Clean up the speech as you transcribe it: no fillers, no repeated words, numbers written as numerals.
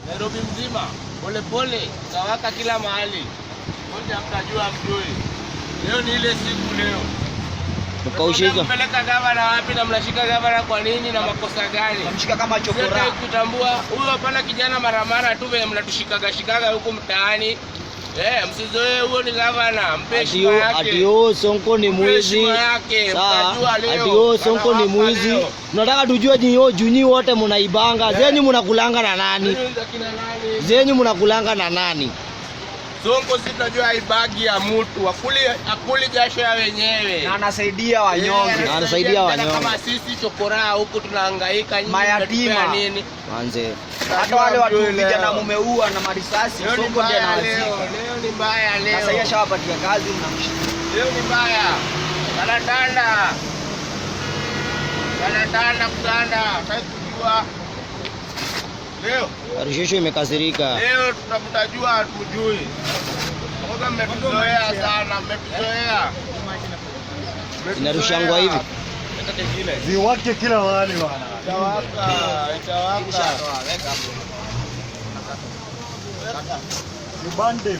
Nairobi mzima polepole itawaka kila mahali. Moja mtajua mjui. Leo ni ile siku leo. Mkaushe hizo. Mpeleka gavana wapi na mnashika gavana kwa nini na makosa gani? Mshika kama chokora. Sitaki kutambua huyo, hapana kijana maramara tu venye mnatushikaga shikaga huku mtaani. Eh, msizoee, huyo ni gavana, mpe heshima yake. Ati yo Sonko ni Mpe mwizi. heshima yake, Sawa. mtajua leo. Ati yo Sonko ni Wanawapa mwizi. leo. Tunataka tujue nyinyi junyi wote munaibanga. Zenyu munakulanga na nani? Huyu ni akina nani? Zenyu munakulanga na nani? Sonko si tunajua ibagi ya mtu, akuli jasho ya wenyewe. Na anasaidia wanyonge. Eh, Na anasaidia vijana wanyonge. Kama sisi chokoraa huku tunahangaika, nyinyi Mayatima. mnatupea nini? Manze. Hata wale watu Leo. vijana mumeua na marisasi, Leo ni Sonko ndiye mbaya leo, anawazika. leo ni mbaya Na sasa leo. ashawapatia kazi mnamshika. Leo ni mbaya. Kanatanda. Kanatanda kutanda, hataki kujua. Leo, Arishesho imekasirika. leo tutakujua hatujui. Kwanza mmetuzoea sana, mmetuzoea. Inarushangwa hivi. Ziwake kila mahali bwana. Itawaka, itawaka. Zibande.